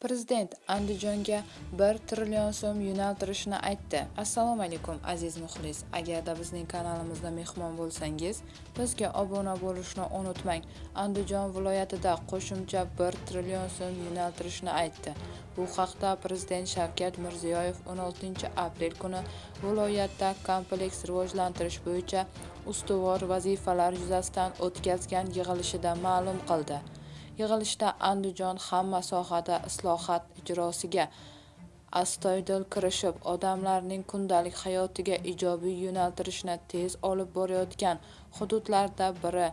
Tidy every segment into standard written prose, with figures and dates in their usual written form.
Prezident Andijonga 1 trillion so'm yo'naltirishini aytdi. Assalomu alaykum, aziz muxlis. Agarda bizning kanalimizda mehmon bo'lsangiz, bizga obuna bo'lishni unutmang. Andijon viloyatida qo'shimcha 1 trillion so'm yo'naltirishni aytdi. Bu haqda Prezident Shavkat Mirziyoyev 16-aprel kuni viloyatda kompleks rivojlantirish bo'yicha ustuvor vazifalar yuzasidan o'tkazgan yig'ilishida ma'lum qildi. Yig'ilishda Andijon hamma sohada islohot ijrosiga astoydil kirishib, odamlarning kundalik hayotiga ijobiy yo'naltirishni tez olib borayotgan hududlardan biri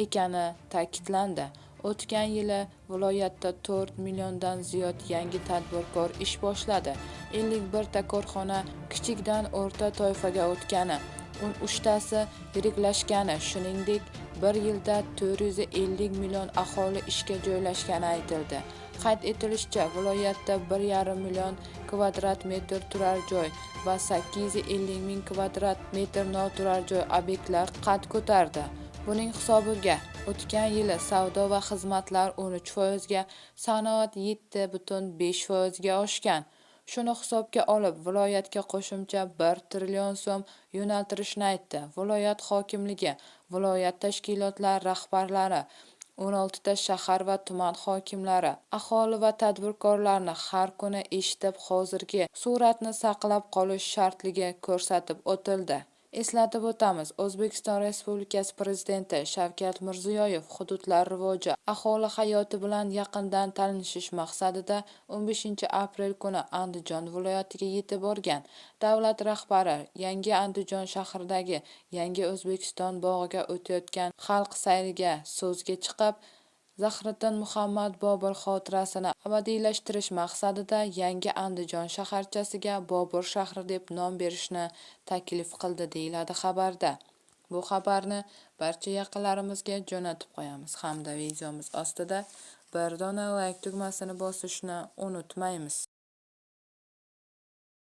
ekani ta'kidlandi. O'tgan yili viloyatda 4 milliondan ziyod yangi tadbirkor ish boshladi. 51 ta korxona kichikdan o'rta toifaga o'tgani, 13 tasi yiriklashgani, shuningdek, bir yilda 450 million aholi ishga joylashgani aytildi. Qayd etilishicha, viloyatda 1,5 million kvadrat metr turar joy va 850 ming kvadrat metr noturar joy obyektlar qad ko'tardi. Buning hisobiga o'tgan yili savdo va xizmatlar 13%ga, sanoat 7,5%ga oshgan. Shuni hisobga olib, viloyatga qo'shimcha 1 trillion so'm yo'naltirishni aytdi. Viloyat hokimligi, viloyat tashkilotlari rahbarlari, 16 ta shahar va tuman hokimlari aholi va tadbirkorlarni har kuni eshitib, hozirgi sur'atni saqlab qolish shartligi ko'rsatib o'tildi. Eslatib o'tamiz, O'zbekiston Respublikasi Prezidenti Shavkat Mirziyoyev hududlar rivoji, aholi hayoti bilan yaqindan tanishish maqsadida 15-aprel kuni Andijon viloyatiga yetib borgan. Davlat rahbari Yangi Andijon shahridagi Yangi O'zbekiston bog'iga o'tayotgan xalq sayliga so'zga chiqib, Zahiriddin Muhammad Bobur xotirasini abadiylashtirish maqsadida Yangi Andijon shaharchasiga Bobur shahri deb nom berishni taklif qildi, deyiladi xabarda. Bu xabarni barcha yaqinlarimizga jo'natib qo'yamiz hamda videomiz ostida bir dona layk tugmasini bosishni unutmaymiz.